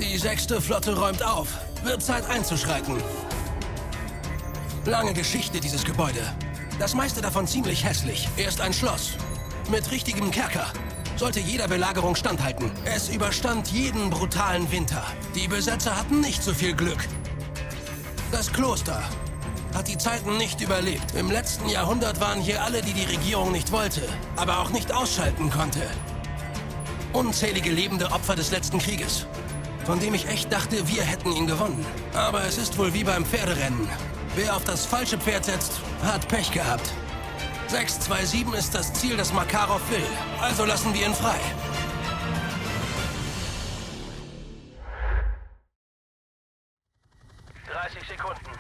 Die 6. Flotte räumt auf. Wird Zeit einzuschreiten. Lange Geschichte, dieses Gebäude. Das meiste davon ziemlich hässlich. Erst ein Schloss. Mit richtigem Kerker. Sollte jeder Belagerung standhalten. Es überstand jeden brutalen Winter. Die Besetzer hatten nicht so viel Glück. Das Kloster hat die Zeiten nicht überlebt. Im letzten Jahrhundert waren hier alle, die die Regierung nicht wollte, aber auch nicht ausschalten konnte. Unzählige lebende Opfer des letzten Krieges, von dem ich echt dachte, wir hätten ihn gewonnen. Aber es ist wohl wie beim Pferderennen. Wer auf das falsche Pferd setzt, hat Pech gehabt. 627 ist das Ziel, das Makarov will. Also lassen wir ihn frei. Sekunden.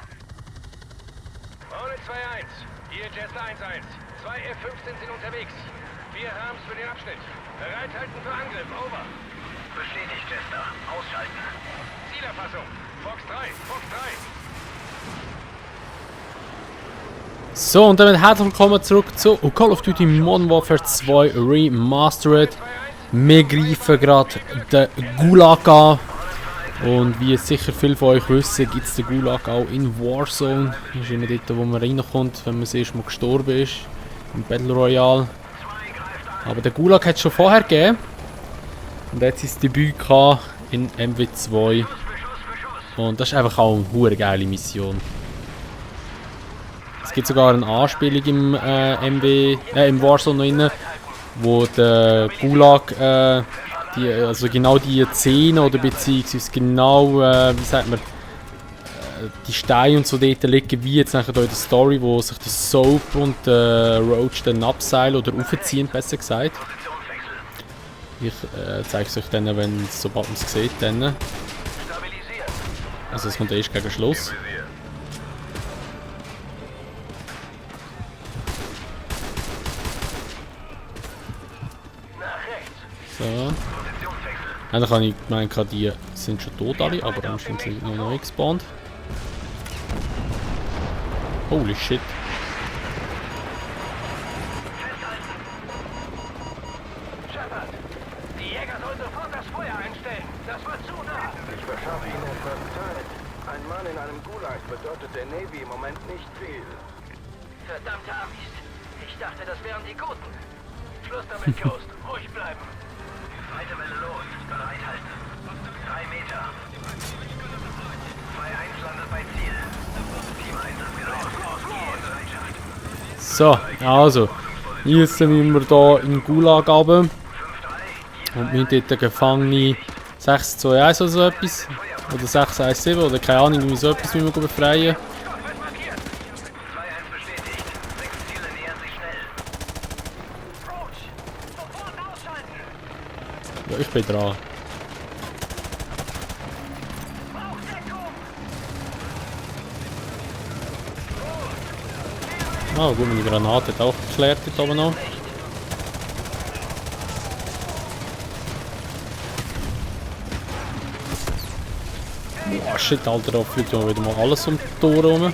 Ohne 2-1. Hier Jester 1-1. 2 F-15 sind unterwegs. 4 Rams für den Abschnitt. Bereithalten für Angriff. Over. Bestätigt, Jester. Ausschalten. Zielerfassung. Fox 3. Fox 3. So, und damit herzlich willkommen zurück zu Call of Duty Modern Warfare 2 Remastered. Wir greifen gerade den Gulag an. Und wie sicher viele von euch wissen, gibt es den Gulag auch in Warzone. Das ist immer dort, wo man reinkommt, wenn man das erste Mal gestorben ist. Im Battle Royale. Aber den Gulag hat es schon vorher gegeben. Und jetzt ist das Debüt in MW2. Und das ist einfach auch eine hure geile Mission. Es gibt sogar eine Anspielung im im Warzone noch rein, wo der Gulag also genau die Szene oder beziehungsweise genau, wie sagt man, die Steine und so dort liegen, wie jetzt nachher in der Story, wo sich der Soap und der Roach dann abseilen oder aufziehen, besser gesagt. Ich zeige es euch dann, sobald man es sieht. Dann. Also das kommt erst gegen Schluss. So. Eigentlich habe ich gemeint, die sind schon tot alle, aber dann sind sie noch neu gespawnt. Holy shit. Shepard, die Jäger sollen sofort das Feuer einstellen. Das wird zu nah. Ich verschaffe Ihnen etwas Zeit. Ein Mann in einem Gulag bedeutet der Navy im Moment nicht viel. Verdammte Amis. Ich dachte, das wären die Guten. Schluss damit, Ghost. Ruhig bleiben. Zweite Welle los. Bereithalten. 3 Meter. 2-1 landet bei Ziel. Team 1 ist gesetzt. Bereitschaft. So, also. Jetzt sind wir hier in Gulag runter. Und wir haben dort Gefangene 621 oder so etwas. Oder 617 oder keine Ahnung, wie so etwas wir befreien. Ja, ich bin dran. Ah, gut, meine Granate hat auch geklärt dort oben noch. Boah, shit, Alter, da fliegt wieder mal alles um die Tore rum.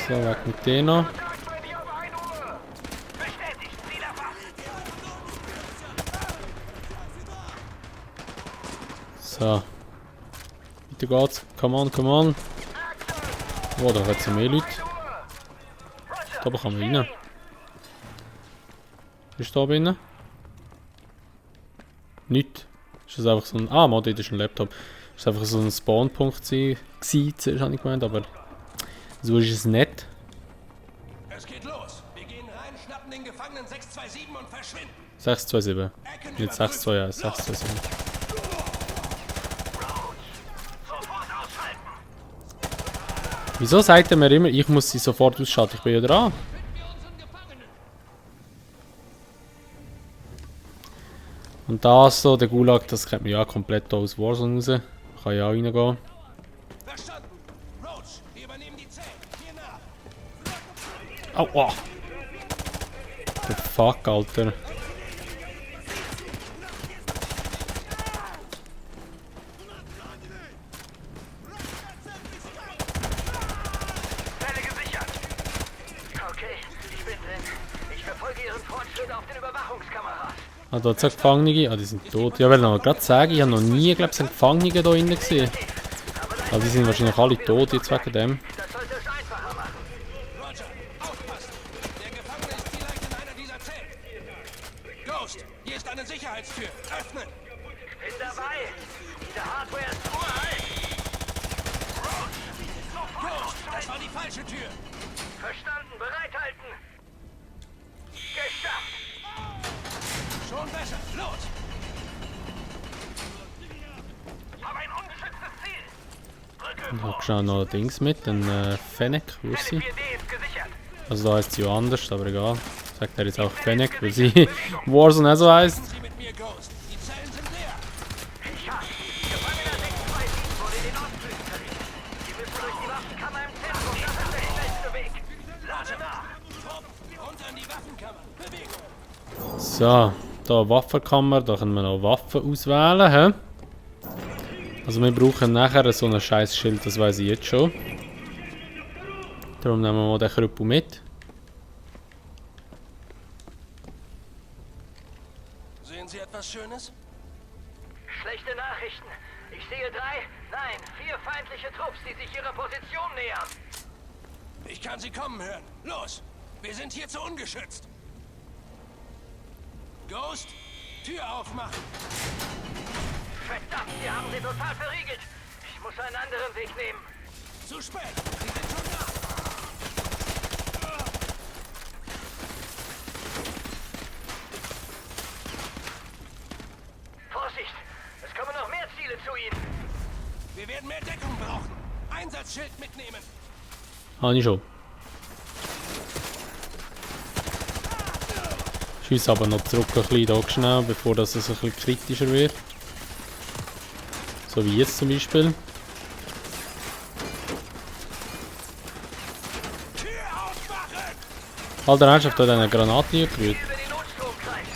So, weg mit denen noch. So. Weiter geht's. Come on, come on. Oh, da hat es mehr Leute. Da oben kann man rein. Ist da oben? Nicht. Ist das einfach so ein... Ah, Mod, das ist ein Laptop. Ist einfach so ein Spawnpunkt gewesen, zuerst habe ich gemeint, aber... So ist es nicht. Es geht los. Wir gehen rein, schnappen den Gefangenen 627 und verschwinden. 627. Nicht 621, 627. Wieso sagt er mir immer, ich muss sie sofort ausschalten? Ich bin ja dran. Und das so, der Gulag, das kennt man ja komplett aus Warzone raus. Kann ja auch reingehen. Verstanden. Roach, wir übernehmen die 10. Hier nach. Aua! The fuck, Alter. Okay, ich bin drin. Ich verfolge Ihren Fortschritt auf den Überwachungskameras. Ah, da hat es Gefangene. Ah, die sind tot. Ja, ich wollte gerade sagen, ich habe noch nie, glaube ich, einen Gefangenen hier drinnen gesehen. Aber die sind wahrscheinlich alle tot jetzt wegen dem. Das sollte es einfacher machen. Roger, aufpassen! Der Gefangene ist vielleicht in einer dieser Zellen. Ghost, hier ist eine Sicherheitstür. Öffnen! Bin dabei. Diese Hardware ist uralt. Ghost, das war die falsche Tür. Verstanden, bereithalten. Geschafft. Schon besser. Los! Aber ein ungeschütztes Ziel. Ich habe schnell noch Dings mit, den Fennec, wo ist sie? 4D ist gesichert. Also da heißt sie ja anders, aber egal. Sagt er jetzt auch Fennec, weil sie Warzone auch so heisst. Sie mit mir, Ghost. Die Zellen sind leer. Geschafft. Gefangener 627 wurde in den Ostflügel verlegt. Sie müssen durch die Waffenkammer im Zentrum. Das ist der schnellste Weg. Lade nach. Trupp, runter in die Waffenkammer. Bewegung. So, da Waffenkammer, da können wir noch Waffen auswählen. He? Also wir brauchen nachher so ein scheiß Schild, das weiß ich jetzt schon. Darum nehmen wir mal den Krüppel mit. Sehen Sie etwas Schönes? Schlechte Nachrichten. Ich sehe 3, nein, 4 feindliche Trupps, die sich ihrer Position nähern. Ich kann Sie kommen hören. Los! Wir sind hier zu ungeschützt. Ghost, Tür aufmachen. Verdammt, wir haben sie total verriegelt. Ich muss einen anderen Weg nehmen. Zu spät. Sie sind schon da. Vorsicht, es kommen noch mehr Ziele zu Ihnen. Wir werden mehr Deckung brauchen. Einsatzschild mitnehmen. Habe ich schon. Schieß aber noch zurück ein bisschen da schnell, bevor das ein bisschen kritischer wird. So wie jetzt zum Beispiel. Tür aufmachen! Alter Ernsthaft, da hat eine Granate gerührt. Über den Notstromkreis.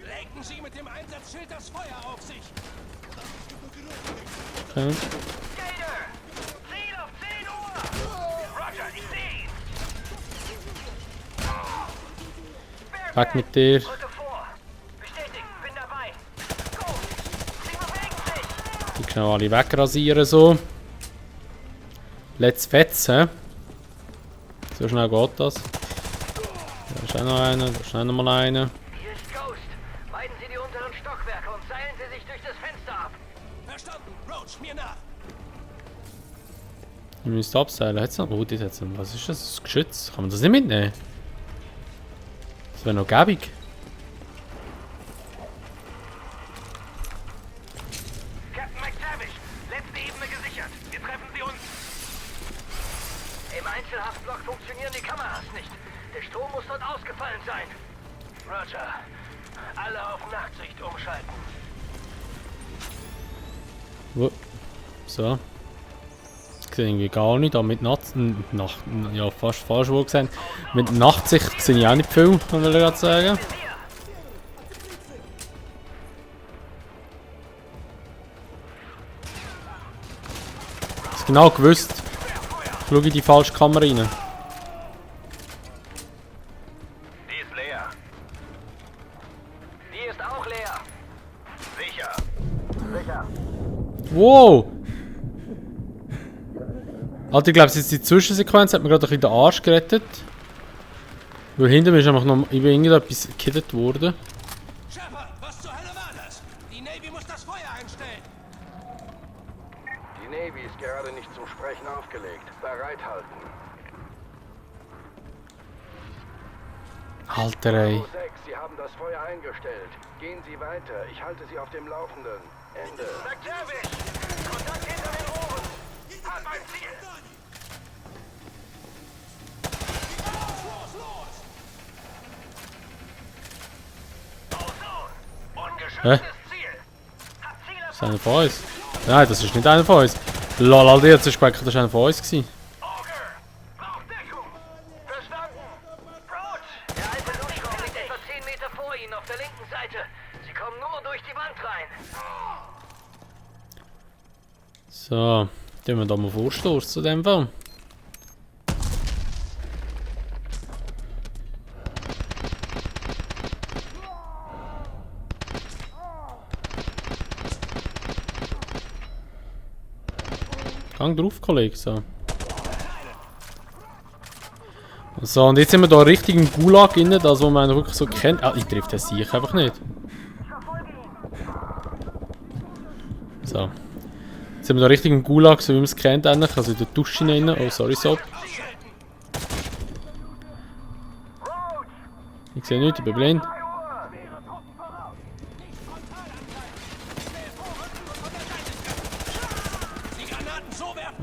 Lenken Sie mit dem Einsatzschild das Feuer auf sich. Okay. Gator! Ziel auf 10 Uhr! Roger, ich sehe ihn! Weg mit dir. Rücke vor! Bestätigt, bin dabei! Go! Sie bewegen sich! Die können alle wegrasieren so. Let's fetzen. So schnell geht das. Da ist auch noch einer, da ist auch noch mal einer. Hier ist Ghost. Meiden Sie die unteren Stockwerke und seilen Sie sich durch das Fenster ab. Verstanden. Roach, mir nach. Ich müsste abseilen. Hat's noch? Oh, dort hat's noch. Was ist das? Das Geschütz? Kann man das nicht mitnehmen? Das wäre noch gäbig. Captain McTavish, letzte Ebene gesichert. Wir treffen Sie uns. Im Einzelhaftblock funktionieren die Kameras nicht. Der Strom muss dort ausgefallen sein. Roger. Alle auf Nachtsicht umschalten. Wo? So. Ich sehe irgendwie gar nicht, aber mit ja, fast falsch wohl gesagt. Mit Nachtsicht sehe ich auch nicht viel, kann ich gerade sagen. Ich habe genau gewusst. Schaue ich die falsche Kamera rein. Die ist leer. Die ist auch leer. Sicher. Sicher. Wow! Alter, ich glaube, jetzt die Zwischensequenz hat mir gerade ein bisschen den Arsch gerettet. Weil hinter mir ist einfach noch über irgendetwas gekiddet worden. Shepard, was zur Hölle war das? Die Navy muss das Feuer einstellen. Die Navy ist gerade nicht zum Sprechen aufgelegt. Bereithalten. Alter, ey. 6, Sie haben das Feuer eingestellt. Gehen Sie weiter. Ich halte Sie auf dem Laufenden. Ende. McTavish! Kontakt hinter den Rohren! Halt mein Ziel! Hä? Ziel! Hat Ziel Das ist einer von uns. Nein, das ist nicht einer von uns. Lol, Alter, jetzt ist das war einer von uns gewesen. Auger! Braucht Deckung! Verstanden! Roach! Der alte Duschraum liegt etwa 10 Meter vor Ihnen auf der linken Seite. Sie kommen nur und durch die Wand rein. So, tun wir da mal vorstoßen zu dem Fall. Gang drauf, Kollege. So. So, und jetzt sind wir da richtig im Gulag drin, das wo man wirklich so kennt. Ah, ich treffe den Sieg einfach nicht. So. Jetzt sind wir da richtig im Gulag, so wie man es kennt eigentlich. Also in der Dusche rein. Oh, sorry, Soap. Ich sehe nichts, ich bin blind.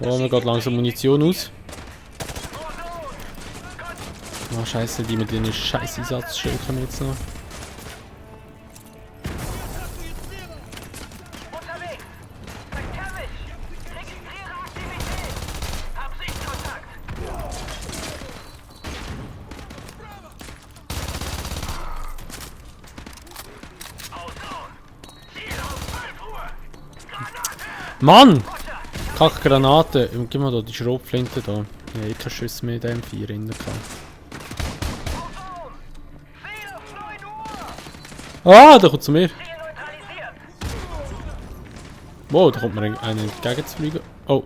Oh, mir geht langsam Munition aus. Oh, scheiße, die mit den scheiß Einsatzschild kommen jetzt noch. Unterwegs! McTavish! Registriere Aktivität! Hab Sichtkontakt! Auto! Ziel auf 12 Uhr! Granate! Mann! Kackgranate! Gib mal da die Schrotflinte da. Ich habe eh keine Schüsse mehr in dem 4 drin gehabt. Ziel auf 9 Uhr! Ah, der kommt zu mir. Ziel neutralisiert! Wow, da kommt mir einer entgegen zu fliegen. Oh.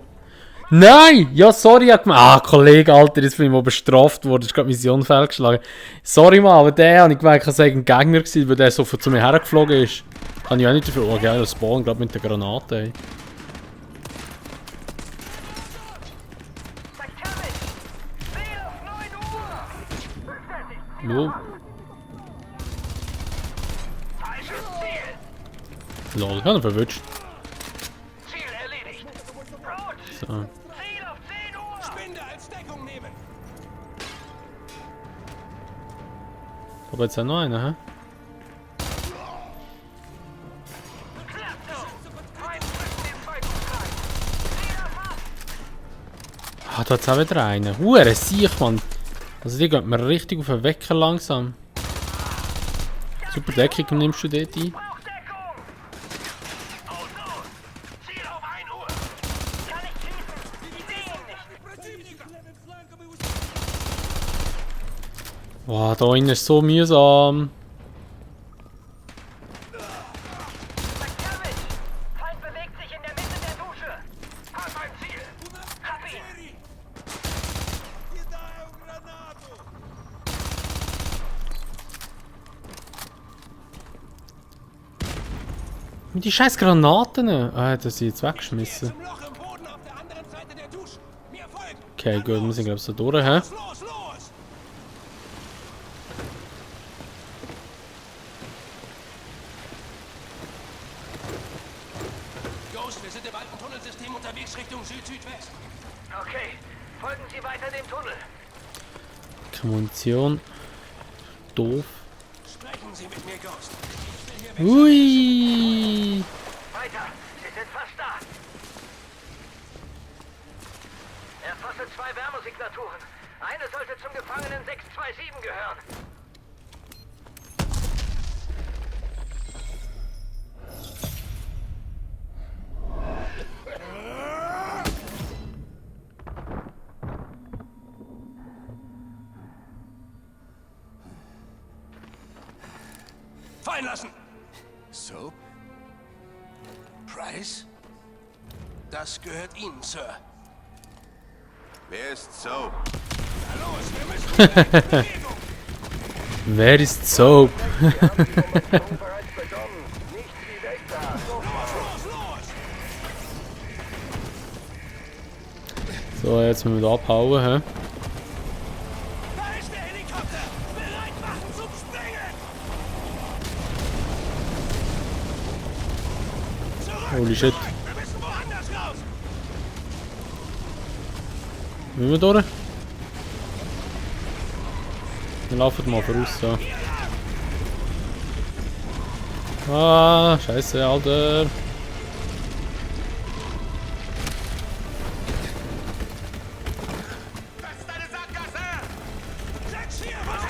Nein! Ja, sorry, ich hab gemeint. Ah, Kollege, Alter, jetzt bin ich mal bestraft worden. Ich habe gerade Mission fehlgeschlagen. Sorry mal, aber der habe ich gemeint, ich sei ein Gegner gewesen, weil der so zu mir hergeflogen ist. Kann ich auch nicht dafür. Oh, geil, das Spawn, gerade mit der Granate, ey. McTavish! Ziel auf 9 Uhr! Bestätigt! Wow. Falsches Ziel! Lol, ich habe ihn verwünscht. Ziel erledigt! Rot! So. Ziel auf 10 Uhr! Spinde als Deckung nehmen. Aber jetzt auch noch einer, hä? Klasse! Feind zwischen den zwei Kugeln! Ziel erfasst! Ah, da hat's auch wieder einen. Hure Siech, Mann. Also die geht mir richtig auf den Wecker langsam. Super Deckung nimmst du dort ein. Bauchdeckung! Auto! Ziel auf 1 Uhr! Kann ich schießen? Ich sehe ihn nicht! Boah, da innen ist so mühsam. McTavish! Feind bewegt sich in der Mitte der Dusche! Hab ein Ziel! Hab ihn! Mit die scheiß Granaten. Ah, das sind jetzt weggeschmissen. Zum Loch im Boden auf der anderen Seite der Dusche. Mir folgen. Okay, gut, wir sind glaube ich so durch, hä? Los, los, los! Ghost, wir sind im alten Tunnelsystem unterwegs Richtung Süd-Südwest. Okay, folgen Sie weiter dem Tunnel. Keine Munition. Doof. Sprechen Sie mit mir, Ghost. Ui. Weiter, Sie sind fast da. Erfasse 2 Wärmesignaturen. Eine sollte zum Gefangenen 627 gehören. Fallen lassen! Soap? Price? Das gehört Ihnen, Sir. Wer ist Soap? Na los, wir müssen in Bewegung! Wer ist Soap? Bereits begonnen. Nicht wie weg da. Los, los! So, jetzt müssen wir da abhauen, hä? Da ist der Helikopter! Bereit machen zum Springen! Zurück! Holy shit. Wir müssen woanders raus! Müssen wir durch? Wir laufen mal voraus, so. Ah, scheiße, Alter. Das ist eine Sackgasse! Setz hier! Was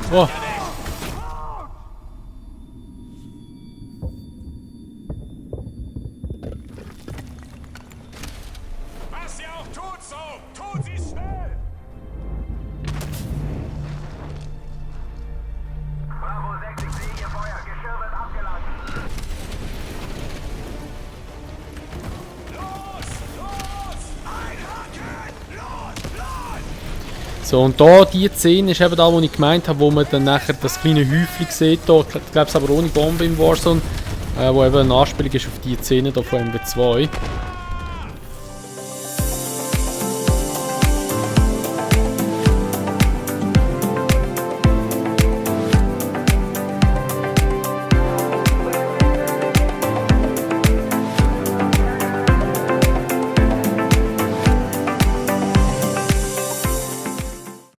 Oh, So, und da, die Szene ist eben da, wo ich gemeint habe, wo man dann nachher das kleine Häufchen sieht, da, ich glaube es aber ohne Bombe im Warzone, wo eben eine Anspielung ist auf die Szene da von MW2.